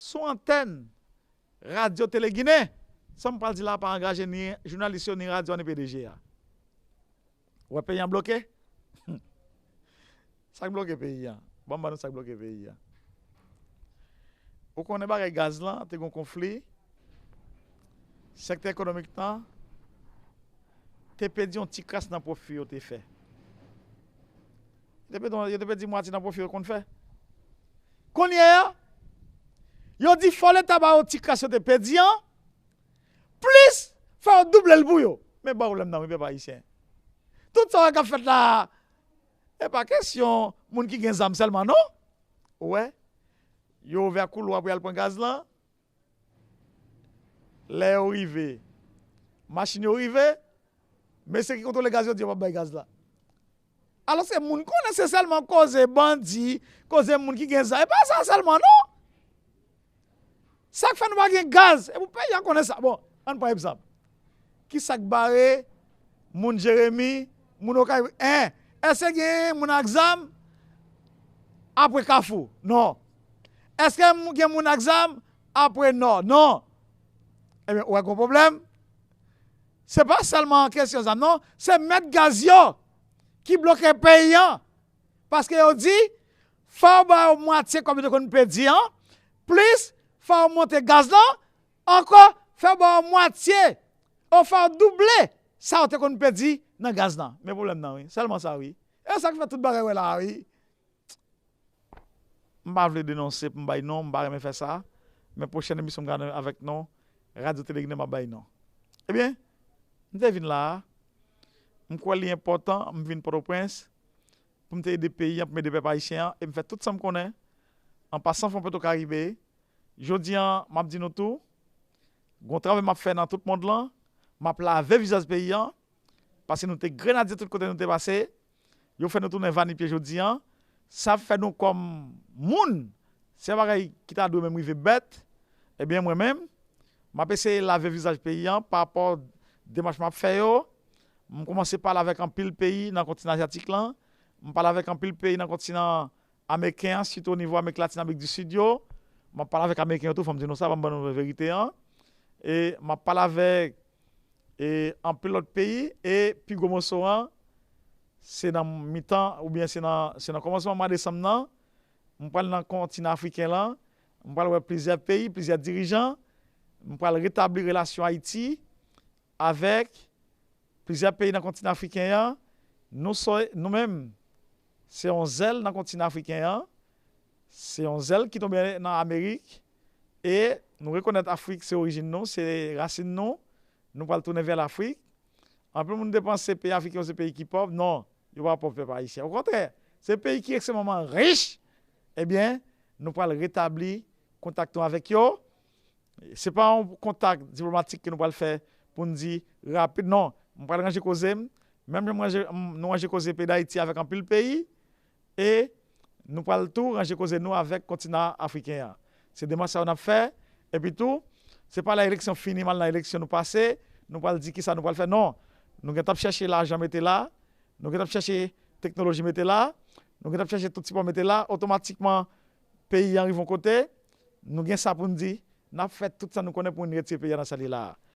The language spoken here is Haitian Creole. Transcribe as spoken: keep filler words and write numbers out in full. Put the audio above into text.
sou antèn Radyo Tele Ginen. Sa m pral di la pa angaje ni jounalis yo, ni radyo a, ni P D G a. Ou wè peyi an bloke? Sa k bloke peyi an? Ban m ban nou sa k bloke peyi an. Ou konnen bagay gaz lan, te gen konfli. Sektè ekonomik lan te pèdi yon ti kras nan pwofi yo te fè. Yo te pèdi, yo te pèdi mwatye nan pwofi yo konn fè. Kounye a, yo di fò Leta ba yo ti kras yo te pèdi an, plis fò yo double l pou yo. Men ba pwoblèm nan, wi, pèp ayisyen. Tout sa w wè k ap fèt la a, e pa kesyon moun ki gen zam sèlman, non. Ou wè, yo ouvè koulwa pou y al pran gaz lan. Lè yo rive, machin yo rive, mesye ki kontwole gaz yo di yo p ap bay gaz la. Alòske moun konnen se sèlman koze bandi, koze moun ki gen zam. E pa sa sèlman, non! Sa k fè nou pa gen gaz, e pou peyi a konnen sa. Bon, ann pran egzanp. Kisa k bare moun Jeremi, moun Okay, en? Èske gen moun ak zam apre Kafou? Non. Èske gen moun ak zam apre Nò? Non. Ebyen, ou wè gon pwoblèm. Se pa sèlman kesyon zam, non. Se mèt gaz yo ki bloke peyi an. Paske yo di, fò yo ba yo mwatye kòb yo te konn pèdi an, plis fò yo monte gaz lan, ankò, fò yo ba yo mwatye, ou fò yo double sa yo te konn pèdi nan gaz lan. Men pwoblèm nan, wi. Sèlman sa, wi. E sa k fè tout bagay wè la, wi. M pa vle denonse pou m bay non, m pa renmen fè sa. Men pwochèn emisyon m ka nan avèk non, Radyo Tele Ginen m ap bay non. Ebyen, m te vin la a, m kwè li enpòtan, m vin Pòtoprens, pou m te ede peyi an, pou m ede pèp ayisyen an, e m fè tout sa m konnen, an pasan fon Petro Caribe. Jodi an, m ap di nou tou, gon travay m ap fè nan tout mond lan, m ap lave vizaj peyi an, paske nou te grenadye tout kote nou te pase, yo fè nou tounen vanipye jodi an, sa fè nou kòm moun, se yon bagay ki ta dwe menm rive bèt, ebyen mwen menm, m ap eseye lave vizaj peyi an pa rapò demach m ap fè yo, m kòmanse pale avèk anpil peyi nan kontinan azyatik lan, m pale avèk anpil peyi nan kontinan ameriken an, sitou o nivo Amerik Latin, Amerik di Sid yo. M ap pale avèk ameriken yo tou, fò m di nou sa, ban m ban nou verite an. E m ap pale avèk e anpil lòt peyi, e pi gwo moso an, se nan mitan, oubyen se nan, se nan kòmansman mwa desanm nan, m pral nan kontinan afriken lan, m pral wè plizyè peyi, plizyè dirijan, m pral retabli relasyon Ayiti avèk plizyè peyi nan kontinan afriken an. Nou, nou menm, se yon zèl nan kontinan afriken an, se yon zèl ki tonbe nan Amerik, e nou rekonèt Afrik se orijin nou, se rasin nou, nou pral tounen vè Lafrik. Anpil moun te panse peyi afriken yo se peyi ki pòv, non, yo pa pòv pèp ayisyen. Okontrè, se peyi ki ekstrèmeman rich, ebyen, nou pral retabli kontak nou avèk yo. Se pa yon kontak diplomatik ke nou pral fè pou n di rapid, non. M pral ranje koze m, menm jan m ranje, m, nou ranje koze peyi Dayiti avèk anpil peyi, e nou pral tou ranje koze nou avèk kontinan afriken an. Se demach sa yo n ap fè, epi tou, se pa lè eleksyon fini, m al nan eleksyon nou pase, nou pral di kisa nou pral fè, non. Nou gentan ap chèche lajan mete la, nou gentan ap chèche teknoloji mete la, nou gentan ap chèche tout sipò mete la, otomatikman, peyi an rive yon kote, nou gen sa pou n di, n ap fè tout sa nou konnen pou n retire peyi an nan sa li la a.